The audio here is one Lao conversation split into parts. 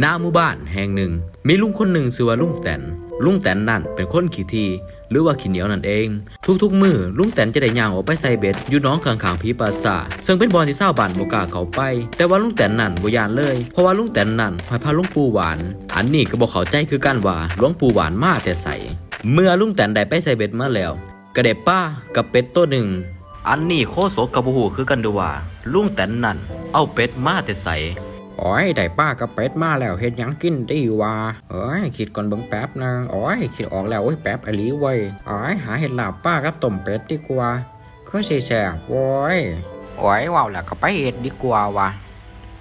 ນະ ໝູ່ບ້ານແຫ່ງໜຶ່ງ ມີລຸງຄົນໜຶ່ງຊື່ວ່າລຸງແຕນ. ລຸງແຕນນັ້ນເປັນຄົນຂີ້ຖີ່ ຫຼືວ່າຂີ້ໜຽວນັ້ນເອງ. ທຸກໆມື້ລຸງແຕນຈະໄດ້ຍ່າງອອກໄປໃສ່ເບັດຢູ່ໜອງຂ້າງໆຜີປ່າຊ້າ ເຊິ່ງເປັນບ່ອນທີ່ຊາວບ້ານບໍ່ກ້າເຂົ້າໄປ. ແຕ່ວ່າລຸງແຕນນັ້ນບໍ່ຢ້ານເລີຍ ເພາະວ່າລຸງແຕນນັ້ນຫ້ອຍພະຫຼວງປູ່ຫວານ. ອັນນີ້ກໍບໍ່ເຂົ້າໃຈຄືກັນວ່າຫຼວງປູ່ຫວານມາແຕ່ໃສ. ເມື່ອລຸງແຕນໄດ້ໄປໃສ່ເບັດມາແລ້ວ ກໍໄດ້ປາກັບເປັດໂຕໜຶ່ງ. ອັນນີ້ໂຄສົກກໍບໍ່ຮູ້ຄືກັນເດີ້ວ່າລຸງແຕນນັ້ນເອົາເປັດມາແຕ່ໃສ. ໂອ້ຍ ໄດ້ປາກັບເປັດມາແລ້ວ ເຮັດຫຍັງກິນດີວະ? ເອີຍ ຄິດກ່ອນເບິ່ງແປັບໜຶ່ງ. ໂອ້ຍ ຄິດອອກແລ້ວ ໂອ້ຍ ແປບອີ່ຫຼີເວີຍ. ໂອ້ຍ ຫາເຮັດລາບປາກັບຕົ້ມເປັດດີກວ່າ ຄືຊິແຊບໂວ້ຍ. ໂອ້ຍ ເວົ້າແລ້ວກໍໄປເຮັດດີກວ່າວະ.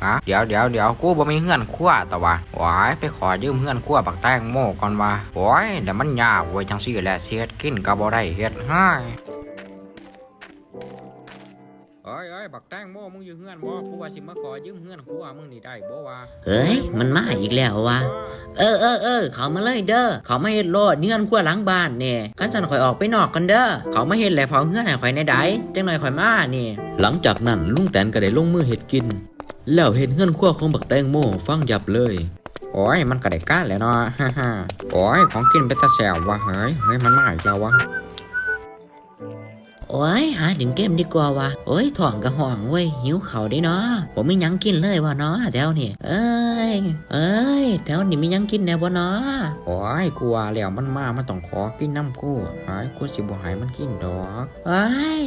ຮະ ດຽວໆໆ ກູບໍ່ມີເຮືອນຄົວຕະວະ. ໂອ້ຍ ໄປຂໍຢືມເຮືອນຄົວບັກແຕງໂມກ່ອນວະ. ໂອ້ຍ ແລ້ວມັນຍາກເວີຍ ຈັ່ງຊີ້ແຫຼະ ຊິເຮັດກິນກໍບໍ່ໄດ້ເຮັດ. ເຮີ້ຍ ເອີຍໆ ບັກແຕງໂມ ມຶງຢູ່ເຮືອນບໍ່? ກູວ່າຊິມາຂໍຢືມເຮືອນຄົວມຶງນີ້ໄດ້ບໍ່ວະ? ເຮີ້ຍ ມັນມາອີກແລ້ວວະ. ເອີໆໆ ເຂົ້າມາເລີຍເດີ ເຂົ້າມາເຮັດໂລດ ເຮືອນຄົວຫຼັງບ້ານນີ້. ຄັນຊັ້ນຂ້ອຍອອກໄປນອກກ່ອນເດີ ເຂົ້າມາເຮັດແລະເຝົ້າເຮືອນໃຫ້ຂ້ອຍແດ່ໄດ໋ ຈັກໜ້ອຍຂ້ອຍມານີ້. ຫຼັງຈາກນັ້ນ ລຸງແຕນກໍໄດ້ລົງມືເຮັດກິນ ແລ້ວເຮັດເຮືອນຄົວຂອງບັກແຕງໂມພັງຍັບເລີຍ. ໂອ້ຍ ມັນກໍໄດ້ການແຫຼະເນາະ ຮາໆ. ໂອ້ຍ ຂອງກິນເປັນຕາແຊບວ່າເຮີ້ຍ. ເຮີ້ຍ ມັນມາອີກແລ້ວວະ. ໂອ້ຍ ຫາຫຼິ້ນເກມດີກວ່າວະ. ໂອ້ຍ ທ້ອງກໍຮ້ອງເວີຍ ຫິວເຂົ້າເດ້ເນາະ. ບໍ່ມີຫຍັງກິນເລີຍວ່າເນາະແຖວນີ້. ເອີຍ ເອີຍ ແຖວນີ້ມີຫຍັງກິນແດ່ບໍ່ເນາະ? ໂອ້ຍ ກູວ່າແລ້ວ ມັນມາ ມັນຕ້ອງຂໍກິນນຳກູ. ໂອ້ຍ ກູຊິບໍ່ໃຫ້ມັນກິນດອກ. ໂອ້ຍ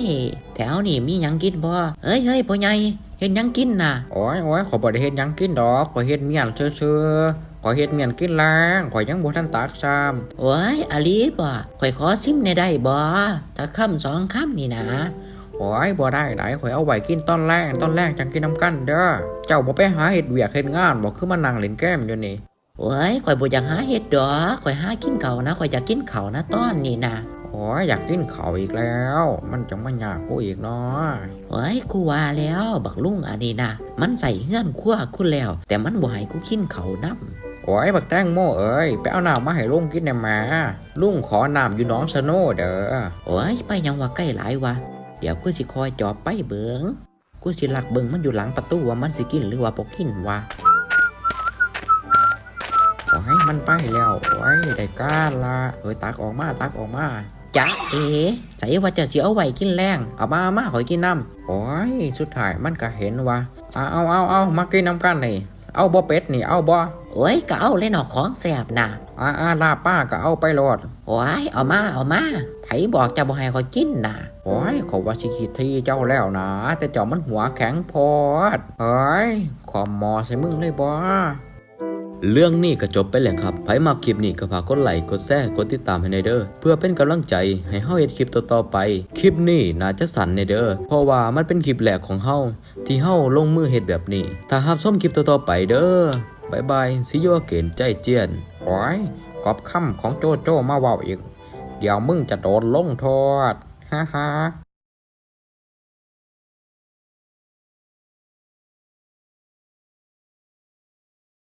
ແຖວນີ້ມີຫຍັງກິນບໍ່? ເຮີ້ຍໆ ພໍ່ໃຫຍ່ ເຮັດຫຍັງກິນນະ? ໂອ້ຍໆ ຂ້ອຍບໍ່ໄດ້ເຮັດຫຍັງກິນດອກ ຂ້ອຍເຮັດມ້ຽນຊື່ໆ. ຂ້ອຍເຮັດມ້ຽນກິນແລ້ງ ຂ້ອຍຍັງບໍ່ທັນຕັກຊ້ຳ. ໂອ້ຍ ອີ່ຫຼີບໍ? ຂ້ອຍຂໍຊິມແດ່ໄດ້ບໍ່? ຈັກຄຳສອງຄຳນີ້ນາ. ໂອ້ຍ ບໍ່ໄດ້ໃດ໋ ຂ້ອຍເອົາໄວ້ກິນຕອນແລງ ຕອນແລງຈັ່ງກິນນຳກັນເດີ. ເຈົ້າບໍ່ໄປຫາເຮັດວຽກເຮັດງານບໍ? ຄືມານັ່ງຫຼິ້ນເກມຢູ່ນີ້. ໂອ້ຍ ຂ້ອຍບໍ່ຢາກຫາເຮັດດອກ ຂ້ອຍຫາກິນເຂົ້ານະ ຂ້ອຍຢາກກິນເຂົ້ານະຕອນນີ້ນະ. ໂອ້ຍ ຢາກກິນເຂົ້າອີກແລ້ວ ມັນຈັ່ງມາຍາກກູອີກເນາະ. ໂອ້ຍ ກູວ່າແລ້ວ ບັກລຸງອັນນີ້ນະ ມັນໃຊ້ເຮືອນຄົວກູແລ້ວ ແຕ່ມັນບໍ່ໃຫ້ກູກິນເຂົ້ານຳ. ໂອ້ຍ ບັກແຕງໂມເອີຍ ໄປເອົານ້ຳມາໃຫ້ລຸງກິນແດ່ແມ້. ລຸງຂໍນ້ຳຢູ່ໜອງສະໂນເດີ. ໂອ້ຍ ໄປຫຍັງວ່າໄກຫຼາຍວະ. ດຽວກູຊິຄ່ອຍຈອບໄປເບິ່ງ. ກູຊິລັກເບິ່ງມັນຢູ່ຫຼັງປະຕູວ່າມັນຊິກິນຫຼືວ່າບໍ່ກິນວະ. ໂອ້ຍ ມັນໄປແລ້ວ. ໂອ້ຍ ໄດ້ການລະ. ເອີຍ ຕັກອອກມາ ຕັກອອກມາ. ຈ໊ະເອ ໃສວ່າເຈົ້າຊິເອົາໄວ້ກິນແລງ? ເອົາມາ ເອົາມາ ຂ້ອຍກິນນຳ. ໂອ້ຍ ສຸດທ້າຍມັນກໍເຫັນວ່າ. ເອົາ ເອົາ ເອົາ ເອົາ ມາກິນນຳກັນນີ້. ເອົາບໍ່ເປັດນີ້ ເອົາບໍ່? ໂອ້ຍ ກໍເອົາແຫຼະເນາະ ຂອງແຊບນະ. ອາ ອາ ລາບປາກໍເອົາໄປໂລດ. ໂອ້ຍ ເອົາມາ ເອົາມາ ໃຜບອກເຈົ້າບໍ່ໃຫ້ຂ້ອຍກິນນະ? ໂອ້ຍ ຂ້ອຍວ່າຊິຂີ້ຖີ່ເຈົ້າແລ້ວນະ ແຕ່ເຈົ້າມັນຫົວແຂງໂພດ. ເອີຍ ຂອມໝໍ້ໃສ່ມຶງເລີຍບໍ? ເລື່ອງນີ້ກໍຈົບໄປແລ້ວຄັບ. ໃຜມັກຄລິບນີ້ກໍຝາກກົດໄລ ກົດແຊ ກົດຕິດຕາມໃຫ້ແດ່ເດີ ເພື່ອເປັນກຳລັງໃຈໃຫ້ເຮົາເຮັດຄລິບຕໍ່ໆໄປ. ຄລິບນີ້ໜ້າຈະສັ້ນແດ່ເດີ ເພາະວ່າມັນເປັນຄລິບແລກຂອງເຮົາ ທີ່ເຮົາລົງມືເຮັດແບບນີ້. ຖ້າຮັບຊົມຄລິບຕໍ່ໆໄປເດີ. ບາຍບາຍ see you again ໃຈຈຽນ. ໂອ້ຍ ກອບຄຳຂອງໂຈໂຈ້ມາເວົ້າອີກ. ດຽວມຶງຈະໂດນລົງໂທດ ຮາໆ.